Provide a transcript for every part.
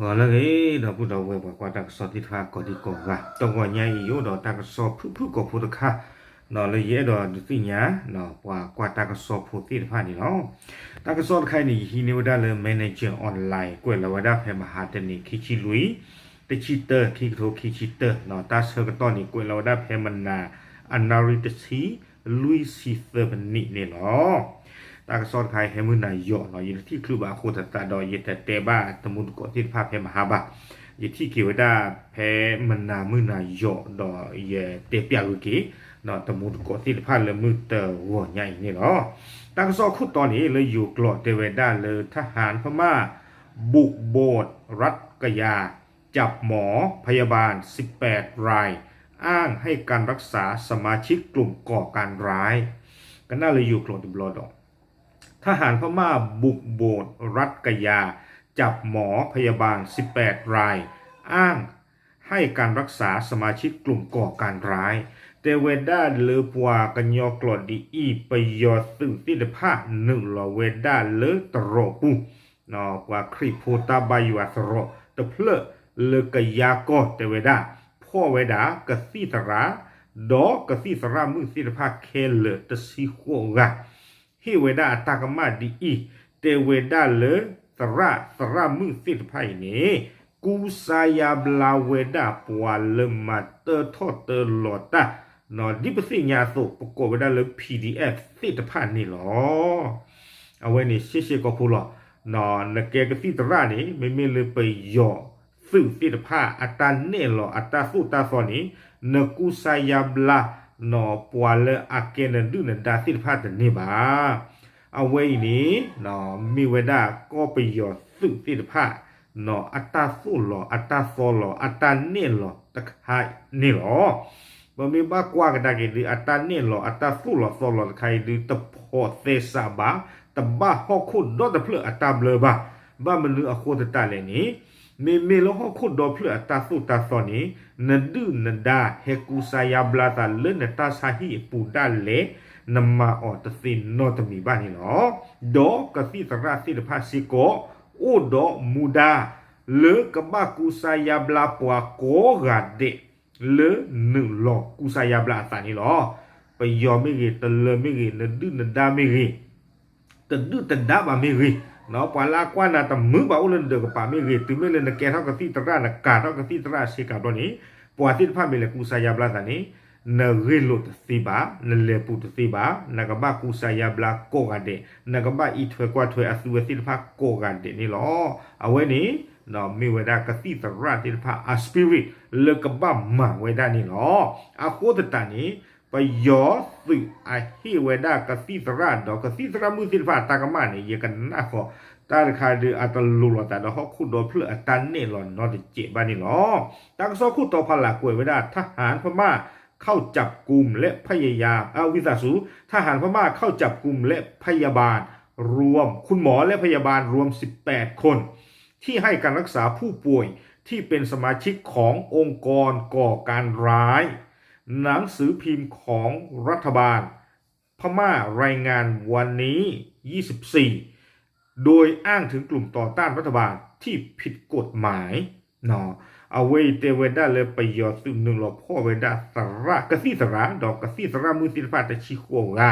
ဂီၤလၢအဂ့ၤ ဒီပုၢ်ဒီဝဲၢ်ပှၤကွၢ်တၢ်ကစီၣ်သ့ၣ်တဖၣ်ကိးဒံကိးဂၤ, တဂီၤညါအံၤယအိၣ်ဒီးတၢ်ကစီၣ်ဖုၣ်ဖုၣ်ကိာ်ဖိတခါ, လၢယအဲၣ်ဒိးဒုးသ့ၣ်ညါ ပှၤကွၢ်တၢ်ကစီၣ်ဖိသ့ၣ်တဖၣ်န့ၣ်လီၤ. တၢ်ကစီၣ်တခါအံၤန့ၣ် ယဟံးန့ၢ်ဝဲဒၣ်လၢ Manager Online ကွဲးလီၤဝဲဒၣ်ဖဲမဟါတနံၤ ခံဆံလွံၢ် တဆံတၢ ခံကထိခံဆံတၢ, တၢ်ဆၢကတီၢ်န့ၣ် ကွဲးလီၤဝဲဒၣ်ဖဲမနၤ အနၣ်ရံၣ်တဆံ လွံၢ်ဆံသၢမံးနံးန့ၣ်လီၤ. တၢ်ကစီၣ်တခါအံၤဟဲမုၢ်နၤယီၤလီၤ, ယတထံၣ်ချုးဘၣ်အဃိသတးဒီး ယတတဲဘၣ်တမူတကိးသ့ၣ်တဖၣ်ဖဲမဟါဘၣ်. ယထံၣ်က့ၤဝဲဒၣ်ဖဲမနၤမုၢ်နၤယီၤဒီး ယတဲပျးကွံာ်က့ၤ တမူတကိးသ့ၣ်တဖၣ်လၢမုၢ်တဂီၤညါအံၤန့ၣ်လီၤ. တၢ်ကစီၣ်ခိၣ်တီန့ၣ် လၢယိၤကျိာ်တဲဝဲဒၣ်လၢ ทหารพม่าบุกโบสถ์รัฐกะยา จับหมอพยาบาลสิบแปดราย อ้างให้การรักษาสมาชิกกลุ่มก่อการร้าย ကနၣ်လၢယိၤကျိာ်တဘျီဒီး ทหารพม่าบุกโบสถ์รัฐกะยา จับหมอพยาบาลสิบแปดราย อ้างให้การรักษาสมาชิกกลุ่มก่อการร้าย တဲဝဲဒၣ်လၢပှၤကညီကျိာ်ဒ်အံၤ ပယီၤသုးသ့ၣ်တဖၣ်နုာ်လီၤဝဲဒၣ်လၢတရီးပူၤ ပှၤခရံာ်ဖိတၢ်ဘါယွၤသရိာ်တဖျၢၣ်လၢကယၤကီၢ်တဲဝဲဒၣ် ဖီၣ်ဝဲဒၣ်ကသံၣ်သရၣ် ဒီးကသံၣ်သရၣ်မုၣ်သ့ၣ်တဖၣ်ခဲလၢာ်တဆံဃိးဂၤ ဟ့ၣ်ဝဲဒၣ်အတၢ်ကမၣ်ဒ်အံၤ, တဲဝဲဒၣ်လၢသရၣ်သရၣ်မုၣ်သ့ၣ်တဖၣ်အံၤန့ၣ် ကူစါယါဘျါဝဲဒၣ်ပှၤလၢမၤတၢထီၣ်တၢလီၤတၢ်, ဒ်ပသ့ၣ်ညါအသိး ပကိးဝဲဒၣ်လၢ PDF သ့ၣ်တဖၣ်န့ၣ်လီၤ. အဝဲန့ၣ်ရှဲရှဲကိာ်ဖိလီၤ. နကဲကသံၣ်သရၣ်န့ၣ် မ့မ့ၢ်လၢပယီၤသုးသ့ၣ်တဖၣ် အတၢ်နဲၣ်လီၤအတၢ်သိၣ်တၢ်သီန့ၣ် နကူစါယါဘျါ ပှၤလၢအကဲနဒုၣ်နဒါသ့ၣ်တဖၣ်တန့ၢ်ဘၣ်. အဝဲအံၤန့ၣ် မ့ၢ်ဝဲဒၣ်ကီၢ်ပယီၤသုးသ့ၣ်တဖၣ် အတၢ်သိၣ်လီၤအတၢ်သီလီၤ အတၢ်နဲၣ်လီၤတခါန့ၣ်လီၤ. ပမ့ၢ်ဘၣ်ကွၢ်ကဒါက့ၤဒုး အတၢ်နဲၣ်လီၤအတၢ်သိၣ်လီၤသီလီၤတခါအံၤဒုး တဖိးသဲစးဘၣ်, တဘၣ်ဟီၣ်ခိၣ်ဒီတဖျၢၣ်အတၢ်ဘျၢဘၣ်. ဘၣ်မနုၤအဃိသတးလဲၣ်န့ၣ် မ့မ့ၢ်လၢဟီၣ်ခိၣ်ဒီဖျၢၣ်အတၢ်သိၣ်တၢ်သီန့ၣ် နဒုၣ်နဒါဟဲကူစါယါဘျါသးလၢနတၢ်ဆါဟံၣ်အပူၤဒၣ်လဲာ် နမၤအီၤတသ့နီတမံၤဘၣ်န့ၣ်လီၤ. ဒီးကသံၣ်သရၣ်သ့ၣ်တဖၣ်စ့ၢ်ကီး အိၣ်ဒီးမူဒါ လၢကဘၣ်ကူစါယါဘျါပှၤကိးဂၤဒဲး လၢနုာ်လီၤကူစါယါဘျါအသးန့ၣ်လီၤ. ပယီၤမ့ၢ်ဂ့ၤ, တလၢၤမ့ၢ်ဂ့ၤ, နဒုၣ်နဒါမ့ၢ်ဂ့ၤ, တဒုၣ်တဒါဘၣ်မ့ၢ်ဂ့ၤ, ပှၤလၢအကွၢ်နၤတမုာ်ဘၣ်အိၣ်လၢနဒၢးကပၤမ့ၢ်ဂ့ၤ, တုၤမ့ၢ်လၢနကဲထီၣ်ကသံၣ်သရၣ် နကၤထီၣ်ကသံၣ်သရၣ်ဆ့ကၤဘျီန့ၣ် ပှၤသ့ၣ်တဖၣ်မ့ၢ်လဲၤကူစါယါဘျါသးန့ၣ် နဂ့ၢ်လိာ်တသ့ဘၣ်, နလဲၤပူၤတသ့ဘၣ်, နကဘၣ်ကူစါယါဘျါကိးဂၤဒဲး, နကဘၣ်အံးထွဲကွၢ်ထွဲအသုဝဲသ့ၣ်တဖၣ်ကိးဂၤဒဲးန့ၣ်လီၤ. အဝဲန့ၣ် မ့ၢ်ဝဲဒၣ်ကသံၣ်သရၣ်သ့ၣ်တဖၣ်အ spirit လၢကဘၣ်မၤဝဲဒၣ်န့ၣ်လီၤ. အဃိသတးန့ၣ် ပယီၤသုးအဟ့ၣ်ဝဲဒၣ်ကသံၣ်သရၣ်ဒီးကသံၣ်သရၣ်မုၣ်သ့ၣ်တဖၣ်အတၢ်ကမၣ်န့ၣ် ယကနၣ်ဃီၤ တၢ်တခါဒုးအတလိၤလိာ်သးဒီးဟီၣ်ခိၣ်ဒီဖျၢၣ်အတၢ်နဲၣ်လီၤနီတစဲးဘၣ်န့ၣ်လီၤ. တၢ်ကစီၣ်ခိၣ်တီဖီလာ်ကွဲးဝဲဒၣ် ทหารพม่าเข้าจับกุมและพยายาม เอ่อ ဝံသးစူၤ ทหารพม่าเข้าจับกุมและพยาบาลรวม คุณหมอและพยาบาลรวมสิบแปดคน ที่ให้การรักษาผู้ป่วยที่เป็นสมาชิกขององค์กรก่อการร้าย หนังสือพิมพ์ของรัฐบาลพม่ารายงานวันนี้ ยี่สิบสี่ โดยอ้างถึงกลุ่มต่อต้านรัฐบาลที่ผิดกฎหมาย အဝဲအံၤတဲဝဲဒၣ်လၢပယီၤသုးနုာ်လီၤဖီၣ်ဝဲဒၣ် ကသံၣ်သရၣ် ဒီးကသံၣ်သရၣ်မုၣ်သ့ၣ်တဖၣ်တဆံဃိးဂၤ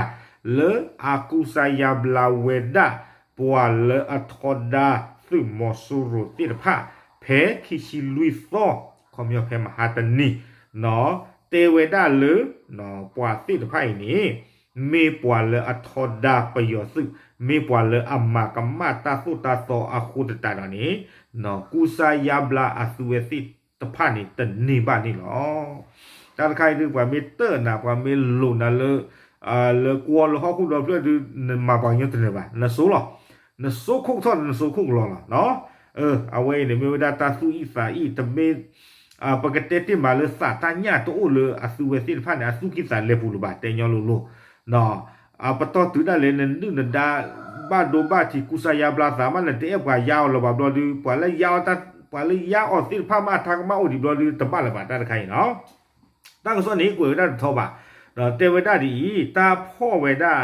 လၢအကူစါယါဘျါဝဲဒၣ် ပှၤလၢအထီဒါသုးမီၤစိရိၤသ့ၣ်တဖၣ် ဖဲခံဆံလွံၢ်သီ ခီပညီဖဲမဟါတနံၤ တဲဝဲဒၣ်လၢ ပှၤသ့ၣ်တဖၣ်အံၤန့ၣ် မ့ၢ်ပှၤလၢအထီဒါပယီၤသုး, မ့ၢ်ပှၤလၢအမၤကမၣ်တၢ်သိၣ်တၢ်သီအဃိသတးဒီးန့ၣ် ကူစါယါဘျါအသုဝဲသ့ၣ်တဖၣ်န့ၣ်တန့ၢ်ဘၣ်န့ၣ်လီၤ. တၢ်တခါအံၤဒုး ပှၤမ့ၢ်တၢၢ်နၤ ပှၤမ့ၢ်လိာ်နၤလၢ လၢကွီလၢဟီၣ်ခိၣ်ဒီဖျၢၣ်ဒုး နမၤပှၤကညီတနၢၤဘၣ်, နဆိလီၤ, နဆိခိၣ်ထီၣ် နဆိခိၣ်ကလီလီၤ. အဝဲအံၤန့ၣ်မ့ၢ်ဝဲဒၣ်တၢ်သူၣ်အံၣ်သးအံၣ် တမ့ၢ် ပကတဲတ့ၢ်မးလၢသးတၢ်ညၣ်တအိၣ်လၢအသုဝဲသ့ၣ်တဖၣ်န့ၣ် အသူၣ်ကံၢ်သးလဲပူၤလၢၤဘၣ် တဲညီလိၤလိၤ ပတီၢ်တုၤဒၣ်လဲာ် နဒုၣ်နဒါ ဘၣ်ဒိဘၣ်ထံးကူစါယါဘျါသးမး နတအဲၣ်ပှၤယါအီၤလၢၤဘၣ်ဘျီဒုး ပှၤလၢယါအီၤသ့ၣ်တဖၣ်မး အတၢ်ကမၣ်အိၣ်ဒံးဘျီဒုး တဘၣ်လၢၤဘၣ်တၢ်တခါအံၤလီၤ. တၢ်ကစီၣ်န့ၣ် ကွဲးဝဲဒၣ်တထီဘၣ်, ဒီးတဲဝဲဒၣ်ဒ်အံၤ တၢ်ဖီၣ်ဝဲဒၣ်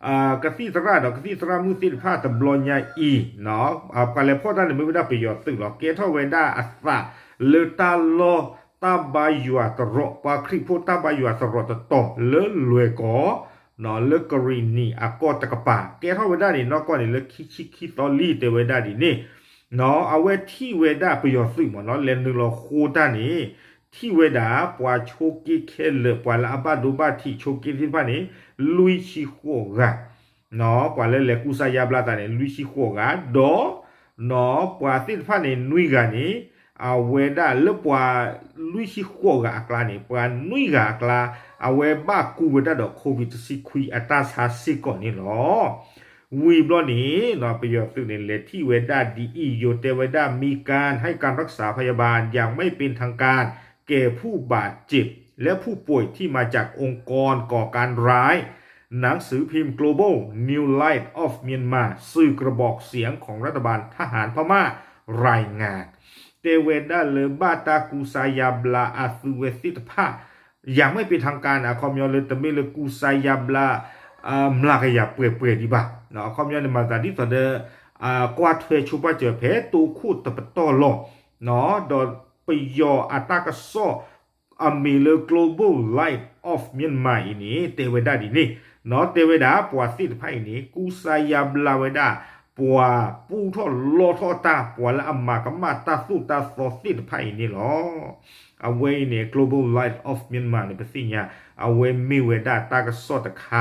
ကသံၣ်သရၣ်ဒီးကသံၣ်သရၣ်မုၣ်သ့ၣ်တဖၣ်တဘျီညါအံၤ ပှၤလဲၤဖီၣ်တၢ်န့ၣ်မ့ၢ်ဝဲဒၣ်ပယီၤသုးလီၤ. ကဲထီၣ်ဝဲဒၣ်အသးလၢတၢ်လီၢ် တၢ်ဘါယွၤသရိာ် ပှၤခရံာ်ဖိတၢ်ဘါယွၤသရိာ်တတီၤလၢလွဲၢ်ကီၢ် လၢကရံၣ်နံၣ်အကီၢ်တကပၤ ကဲထီၣ်ဝဲဒၣ်န့ၣ် နီၢ်ကီၢ်န့ၣ်လၢခံဆံခံသီလံ တဲဝဲဒၣ်ဒ်န့ၣ် အဝဲထံၣ်ဝဲဒၣ်ပယီၤသုးမ့ၢ်နီၤ လဲၤနုာ်လီၤဃိတၢ်န့ၣ် ထံၣ်ဝဲဒၣ်ပှၤဆိးက့ခဲလၢာ် ပှၤလၢအဘၣ်ဒိဘၣ်ထံးဆိးက့သ့ၣ်တဖၣ်န့ၣ် လွံၢ်ဆံဃိးဂၤ ပှၤလၢလဲၤကူစါယါဘျါသးန့ၣ် လွံၢ်ဆံဃိးဂၤ ဒီး ပှၤသ့ၣ်တဖၣ်န့ၣ် နွံဂၤန့ၣ် အဝဲဒၣ်လၢပှၤ လွံၢ်ဆံဃိးဂၤအကျါန့ၣ် ပှၤနွံဂၤအကျါ အဝဲဘၣ်ကူဝဲဒၣ်ဒီး COVID တဆံခွံအတၢ်ဆါစ့ၢ်ကီးန့ၣ်လီၤ. ဝံၤဘျီန့ၣ် ပယီၤသုးန့ၣ် လဲၤထံၣ်ဝဲဒၣ်ဒ်အံၤ ယိၤတဲဝဲဒၣ် มีการให้การรักษาพยาบาลอย่างไม่เป็นทางการแก่ผู้บาดเจ็บและผู้ป่วยที่มาจากองค์กรก่อการร้าย หนังสือพิมพ์ Global New Light of Myanmar สื่อกระบอกเสียงของรัฐบาลทหารพม่า รายงาน တဲဝဲဒၣ်လၢဘၣ်တၢ်ကူစါယါဘျါအသုး ဝဲသ့ၣ်တဖၣ် ယၤမ့ၢ်ပ့ၤထၣ်ကါန့ၣ် အခီပညီလၢတမ့ၢ်လၢကူစါယါဘျါ မျးကယၤပှဲၤပှဲၤဒံးဘၣ်. အခီပညီန့ၣ် မၤသးဒ်သိးဒီး ကွၢ်ထွဲဆိပာ်စၢၤ ဖဲတိခိၣ်တပတီၢ်လီၤ. ဒီးပယီၤအတၢ်ကစီၣ် အမံၤလၢ Global Light of Myanmar အံၤန့ၣ် တဲဝဲဒၣ်ဒ်န့ၣ် တဲဝဲဒၣ် ပှၤသ့ၣ်တဖၣ်အံၤန့ၣ် ကူစါယါဘျါဝဲဒၣ် ပှၤပူထီၣ်လီထီၣ်တၢ် ပှၤလၢအမၤကမၣ်တၢ်သိၣ်တၢ်သီသ့ၣ်တဖၣ်အံၤန့ၣ်လီၤ. အဝဲအံၤန့ၣ် Global Light of Myanmar န့ၣ် ပသ့ၣ်ညါ အဝဲမ့ၢ်ဝဲဒၣ်တၢ်ကစီၣ်တခါ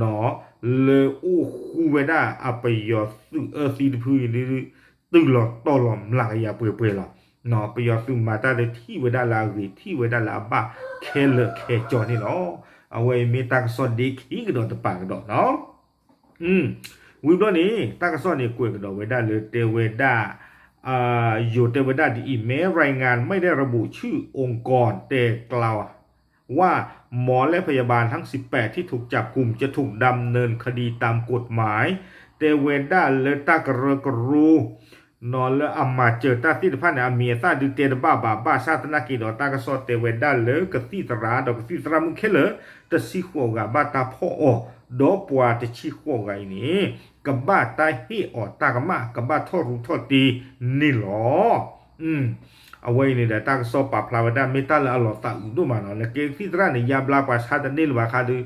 လၢအိၣ်ဃူဝဲဒၣ်အပယီၤသုးအၢသံတဖုအံၤ တုၤလီၤတီၢ်လီၤမျးကယၤပှဲၤပှဲၤလီၤ. ပယီၤသုးမၤတၢ်ဒီးထံၣ်ဝဲဒၣ်လၢအဂ့ၤ ထံၣ်ဝဲဒၣ်လၢအဘၣ်ခဲလၢာ်ခဲဆ့န့ၣ်လီၤ. အဝဲအံၤမ့ၢ်တၢ်ကစီၣ်ဒ့ခံကဒီးတပၤကဒီး ဝံၤဘျီန့ၣ် တၢ်ကစီၣ်န့ၣ်ကွဲးကဒီးဝဲဒၣ်လၢတဲဝဲဒၣ် ယိၤတဲဝဲဒၣ်ဒ်အံၤ แม้รายงานไม่ได้ระบุชื่อองค์กร แต่กล่าวว่าหมอและพยาบาลทั้งสิบแปดที่ถูกจับกุมจะถูกดำเนินคดีตามกฎหมาย တဲဝဲဒၣ်လၢတၢ်ကရၢကရိ လၢအမၤစၢၤတၢ်သ့ၣ်တဖၣ်န့ၣ် အမံၤအသၣ်ဒုးတဲတဘၣ်ဘၣ် ဘၣ်ဆၣ်သနာ်က့ဒီး တၢ်ကစီၣ်တဲဝဲဒၣ်လၢကသံၣ်သရၣ်ဒီးကသံၣ်သရၣ်မုၣ်ခဲလၢာ် တဆံဃိးဂၤဘၣ်တၢ်ဖီၣ်အီၤ ဒီးပှၤတဆံဃိးဂၤအံၤန့ၣ် ကဘၣ်တၢ်ဟ့ၣ်အီၤတၢ်ကမၣ် ကဘၣ်ထီၣ်ရူးထီၣ်တ့ၢ်န့ၣ်လီၤ. အဝဲအံၤန့ၣ်ဒီး တၢ်ကစီၣ်ပာ်ဖျါဝဲဒၣ် မ့ၢ်တၢ်လၢအလီၤသးအုးဒိၣ်မးနီၤ နကဲကသံၣ်သရၣ်န့ၣ် ယါဘျါပှၤဆါတန့ၢ်လၢၤဘၣ်ခါဒီး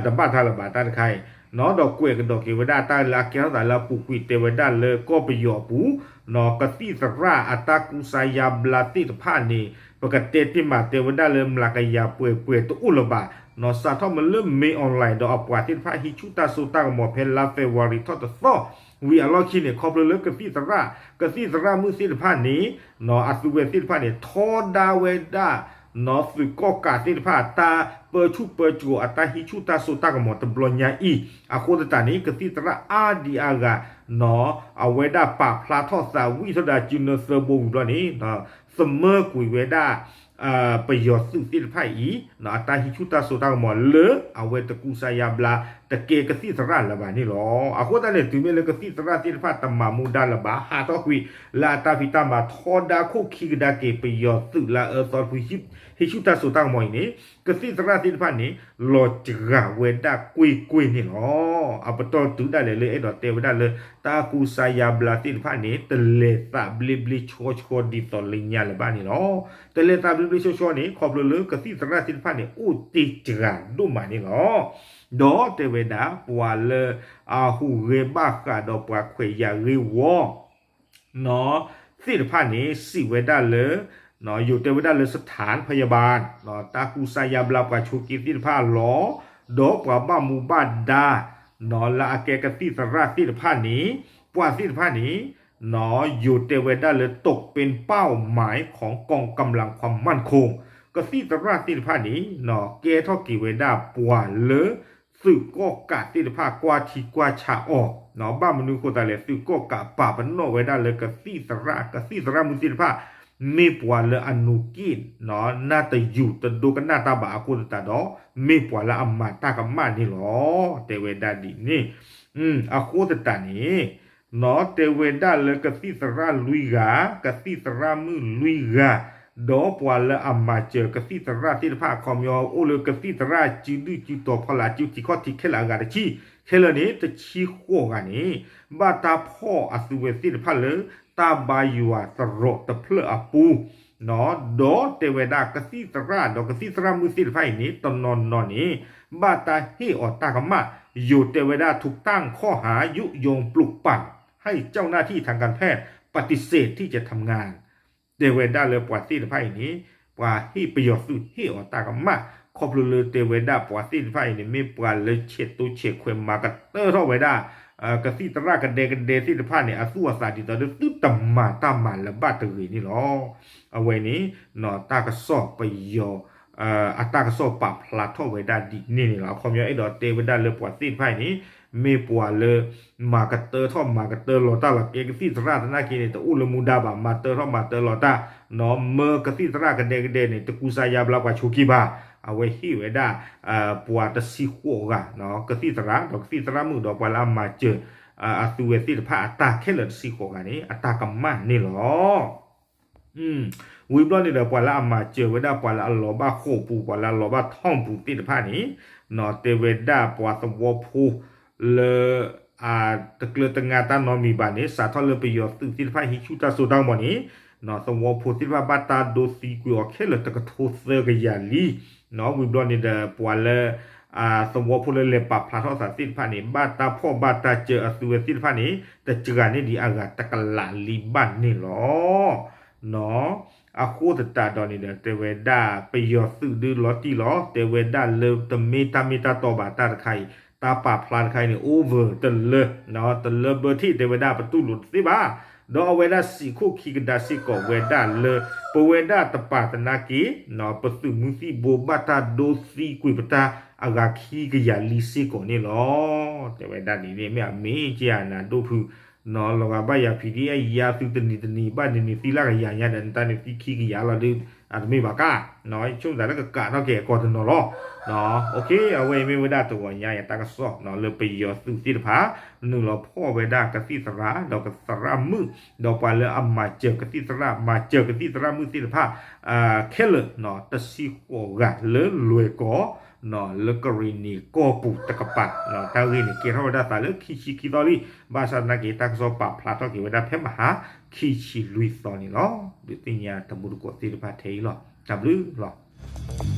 တဘၣ်တၢ်လၢၤဘၣ်တၢ်တခါအံၤ ဒီးကွဲးကဒီးက့ၤဝဲဒၣ်တၢ်လၢအကဲထီၣ်သးလၢအပူၤကွံာ်တဲဝဲဒၣ်လၢကီၢ်ပယီၤအပူၤ ကသံၣ်သရၣ်အတၢ်ကူစါယါဘျါသ့ၣ်တဖၣ်န့ၣ် ပကတဲတ့ၢ်မးတဲဝဲဒၣ်လၢမျးကယၤပှဲၤပှဲၤတအိၣ်လၢၤဘၣ် စးထီၣ်မ့ၢ်လၢ မင်းအောင်လှိုင် ဒီးအပှၤသ့ၣ်တဖၣ်ဟံးဆူၣ်တၢ်စိတၢ်ကမီၤဖဲလါ February ထီၣ်တသီ ဝံၤအလီၢ်ခံန့ၣ် ခီဖျိလၢကသံၣ်သရၣ် ကသံၣ်သရၣ်မုၣ်သ့ၣ်တဖၣ်န့ၣ် အသုဝဲသ့ၣ်တဖၣ်န့ၣ် ထီဒါဝဲဒၣ် သုးကီၣ်ကးသ့ၣ်တဖၣ် တၢ်ပၢဆူၣ်ပၢစိးအတၢ်ဟံးဆူၣ်တၢ်စိတၢ်ကမီၤတဘျီညါအံၤ အဃိသတးန့ၣ် ကသံၣ်သရၣ်အါဒံအါဂၤ အဝဲဒၣ်ပာ်ဖျါထီၣ်သးဝံၣ်ထီၣ်ဒီးစုနၢသၢဘိဝံၤဘျီန့ၣ် သမၢကွံာ်ဝဲဒၣ် ပယီၤသုးသ့ၣ်တဖၣ်အံၤ အတၢ်ဟံးဆူၣ်တၢ်စိတၢ်ကမီၤလၢအဝဲတကူစါယါဘျါ တကဲကသံၣ်သရၣ်လၢၤဘၣ်န့ၣ်လီၤ. အဃိသတးန့ၣ် တုၤမ့ၢ်လၢကသံၣ်သရၣ်သ့ၣ်တဖၣ်တမၤမူဒါလၢၤဘၣ် ဟးထီၣ်ကွံာ်လၢအတၢ်ဖံးတၢ်မၤထီဒါခိၣ်ခံကဒါက့ၤ ပယီၤသုးလၢအအၢသီတဖု ဟံးဆူၣ်တၢ်စိတၢ်ကမီၤအံၤန့ၣ် ကသံၣ်သရၣ်သ့ၣ်တဖၣ်န့ၣ် လီၤစှၤဝဲဒၣ်ကွ့ၢ်ကွ့ၢ်န့ၣ်လီၤ. အပတီၢ်တုၤဒၣ်လဲာ်လၢအဲၣ်ဒိးတဲဝဲဒၣ်လၢ တၢ်ကူစါယါဘျါသ့ၣ်တဖၣ်န့ၣ် တလဲၤသးဘျ့ဘျ့ဆှီဆှီဒ်သိးလၢညါလၢၤဘၣ်န့ၣ်လီၤ. တလဲၤသးဘျ့ဘျ့ဆှီဆှီန့ၣ် ခီဖျိလၢကသံၣ်သရၣ်သ့ၣ်တဖၣ်န့ၣ် အိၣ်တ့ၢ်စှၤဒိၣ်မးန့ၣ်လီၤ. ဒီးတဲဝဲဒၣ် ပှၤလၢအဟူးဂဲၤဘၣ်ဃးဒီးပှၤခွဲးယာ်ဂ့ၢ်ဝီ သ့ၣ်တဖၣ်န့ၣ် စံးဝဲဒၣ်လၢ ယိၤတဲဝဲဒၣ်လၢ สถานพยาบาล တၢ်ကူစါယါဘျါပှၤဆိးက့သ့ၣ်တဖၣ်အလီၢ် ဒီးပှၤဘၣ်မူဘၣ်ဒါ လၢအကဲကသံၣ်သရၣ်သ့ၣ်တဖၣ်န့ၣ် ပှၤသ့ၣ်တဖၣ်န့ၣ် ယိၤတဲဝဲဒၣ်လၢ ตกเป็นเป้าหมายของกองกำลังความมั่นคง ကသံၣ်သရၣ်သ့ၣ်တဖၣ်န့ၣ် ကဲထီၣ်က့ၤဝဲဒၣ်ပှၤလၢ သုးကီၣ်ကးသ့ၣ်တဖၣ်ကွၢ်ထံကွၢ်ဆးအီၤ, ဘၣ်မနုၤဃိသတးလဲၣ် သုးကီၣ်ကးပာ်ပနီၣ်ဝဲဒၣ်လၢကသံၣ်သရၣ် ကသံၣ်သရၣ်မုၣ်သ့ၣ်တဖၣ် မ့ၢ်ပှၤလၢအနူးက့ၣ် နၢ်တယူၤတဒိကနၣ်တၢ်ဘၣ်အဃိသတးဒီး မ့ၢ်ပှၤလၢအမၤတၢ်ကမၣ်န့ၣ်လီၤ. တဲဝဲဒၣ်ဒ်န့ၣ် အဃိသတးန့ၣ် တဲဝဲဒၣ်လၢကသံၣ်သရၣ်လွံၢ်ဂၤ, ကသံၣ်သရၣ်မုၣ်လွံၢ်ဂၤ, ဒီးပှၤလၢအမၤစၢၤကသံၣ်သရၣ်သ့ၣ်တဖၣ်အခီပညီ အိၣ်လၢကသံၣ်သရၣ်စုဒုၣ်စုတီၤဖီလာ်စုထံခီၣ်ထံးခဲလၢာ်အဂၤတဆံ, ခဲလၢာ်န့ၣ် တဆံဃိးဂၤန့ၣ် ဘၣ်တၢ်ဖီၣ်အသုဝဲသ့ၣ်တဖၣ်လၢ တၢ်ဘါယွၤသရိာ်တဖျၢၣ်အပူၤ ဒီးတဲဝဲဒၣ်ကသံၣ်သရၣ်ဒီးကသံၣ်သရၣ်မုၣ်သ့ၣ်တဖၣ်အံၤန့ၣ် တနီၤနီၤန့ၣ် ဘၣ်တၢ်ဟ့ၣ်အီၤတၢ်ကမၣ် ယိၤတဲဝဲဒၣ် ถูกตั้งข้อหายุยงปลุกปั่นให้เจ้าหน้าที่ทางการแพทย์ ปฏิเสธที่จะทำงาน တဲဝဲဒၣ်လၢပှၤသ့ၣ်တဖၣ်အံၤန့ၣ် ပှၤဟ့ၣ်ပယီၤသုးဟ့ၣ်အီၤတၢ်ကမၣ် ခီဖျိလၢတဲဝဲဒၣ်ပှၤသ့ၣ်တဖၣ်အံၤန့ၣ် မ့ၢ်ပှၤလၢဆဲးတိဆဲးခွဲးမၤကတၢထီၣ်ဝဲဒၣ် ကသံၣ်သရၣ်ကဒဲကဒဲသ့ၣ်တဖၣ်န့ၣ် အသူၣ်အသးဒ်သိးဒီးသုတမၤတၢ်မၤလၢၤဘၣ်တဂ့ၤန့ၣ်လီၤ. အဝဲန့ၣ် တၢ်ကစီၣ်ပယီၤ အတၢ်ကစီၣ်ပာ်ဖျါထီၣ်ဝဲဒၣ်ဒ်န့ၣ်န့ၣ်လီၤ. အခီပညီအဲၣ်ဒိးတဲဝဲဒၣ်လၢပှၤသ့ၣ်တဖၣ်အံၤန့ၣ် မ့ၢ်ပှၤလၢ မၤကတၢထီၣ်မၤကတၢလီၤတၢ်လီၤ ကဲကသံၣ်သရၣ်သနာ်က့န့ၣ် တအိၣ်လၢမူဒါဘၣ် မၤတၢထီၣ်မၤတၢလီၤတၢ် မၢကသံၣ်သရၣ်ကဒဲကဒဲန့ၣ် တကူစါယါဘျါပှၤဆိးက့ဘၣ်. အဝဲဟ့ၣ်ဝဲဒၣ် ပှၤတဆံဃိးဂၤ ကသံၣ်သရၣ်ဒီးကသံၣ်သရၣ်မုၣ်ဒီးပှၤလၢအမၤစၢၤ အသုဝဲသ့ၣ်တဖၣ်အတၢ်ခဲလၢာ်တဆံဃိးဂၤန့ၣ် အတၢ်ကမၣ်န့ၣ်လီၤ. ဝံၤဘျီန့ၣ်ဒီး ပှၤလၢအမၤစၢၤဝဲဒၣ်ပှၤလၢအလီၤဘၣ်ဃိာ်ပူၤ ပှၤလၢအလီၤဘၣ်ထီၣ်ပူၤသ့ၣ်တဖၣ်န့ၣ် တဲဝဲဒၣ်ပှၤသဝီဖိလၢ တကျၢၤတငါတၢ်နီတမံၤဘၣ်န့ၣ် စးထီၣ်လၢပယီၤသုးသ့ၣ်တဖၣ်ဟံးဆူၣ်တၢ်စိတၢ်ကမီၤန့ၣ် သဝီဖိသ့ၣ်တဖၣ်ဘၣ်တၢ်ဒိသံကွံာ်အီၤခဲလၢာ်တကထိသၢကယၤလံ. ဝံၤဘျီန့ၣ်ဒီး ပှၤလၢ သဝီဖိလၢလဲၤပာ်ဖျါထီၣ်သးသ့ၣ်တဖၣ်န့ၣ် ဘၣ်တၢ်ဖီၣ်ဘၣ်တၢ်စၢၤအသုဝဲသ့ၣ်တဖၣ်န့ၣ် တစှၤန့ၢ်ဒံးအဂၤတကလးလံဘၣ်န့ၣ်လီၤ. အဃိသတးဒီးန့ၣ်ဒီး တဲဝဲဒၣ် ပယီၤသုးဒုးလီၤတံၢ်လီၤ တဲဝဲဒၣ်လၢတမ့ၢ်တၢ်မ့ၢ်တၢ်တီဘၣ်တၢ်တခါအံၤ တၢ်ပာ်ဖျါတခါအံၤန့ၣ် over တလၢ တလၢဘၢထံၣ် တဲဝဲဒၣ်ပတူၢ်လိာ်တသ့ဘၣ်. ဒီးအဝဲဒၣ်စံးခိၣ်ခံကဒါစ့ၢ်ကီးဝဲဒၣ်လၢ ပဝဲဒၣ်တပၤသနာ်က့ ပသုးမုၢ်သံၣ်ဘိဘၣ်တၢ်ဒိသံကွံာ်ပတၢ်အဂၤခံကယၤလံစ့ၢ်ကီးန့ၣ်လီၤ. တဲဝဲဒၣ်ဒ်န့ၣ် မ့ၢ်အမ့ၢ်က့ၤအနၤဒိၣ်ဖု လီၤဂာ်ဘၣ်ယၤ ဖံးဒံၣ်အဲၣ် ယါသုတနံၤတနံၤ ဘၣ်နံၤနံၤသံလၢကယၤညါဒီး နတၢ်န့ၣ်သံခံကယၤလီၤဒီး အတမ့ၢ်ဘၣ်ကါ ဆိကမိၣ်သးလၢကကးထီၣ်က့ၤအကီၢ်တနီၤလီၤ. အဝဲအံၤမ့ၢ်ဝဲဒၣ်တဂီၤညါအံၤတၢ်ကစီၣ်လၢပယီၤသုးသ့ၣ်တဖၣ် နုာ်လီၤဖီၣ်ဝဲဒၣ်ကသံၣ်သရၣ် ဒီးကသရၣ်မုၣ် ဒီးပှၤလၢအမၤစၢၤကသံၣ်သရၣ် မၤစၢၤကသံၣ်သရၣ်မုၣ်သ့ၣ်တဖၣ် ခဲလၢာ် တဆံဃိးဂၤလၢလွဲၢ်ကီၢ် လၢကရံၣ်နံၣ်ကီၢ်ပူၤတကပၤ တၢ်ဂ့ၢ်န့ၣ်ကဲထီၣ်ဝဲဒၣ်သးလၢခံဆံခံသီလံ. ဘၣ်ဆၣ်သနာ်က့ တၢ်ကစီၣ်ပာ်ဖျါထီၣ်က့ၤဝဲဒၣ်ဖဲမဟါ ခံဆံလွံၢ်သီန့ၣ်လီၤ. ဒုးသ့ၣ်ညါတမူတကိးသ့ၣ်တဖၣ်ထဲအံၤလီၤ. တၢ်ဘျုးလီၤ.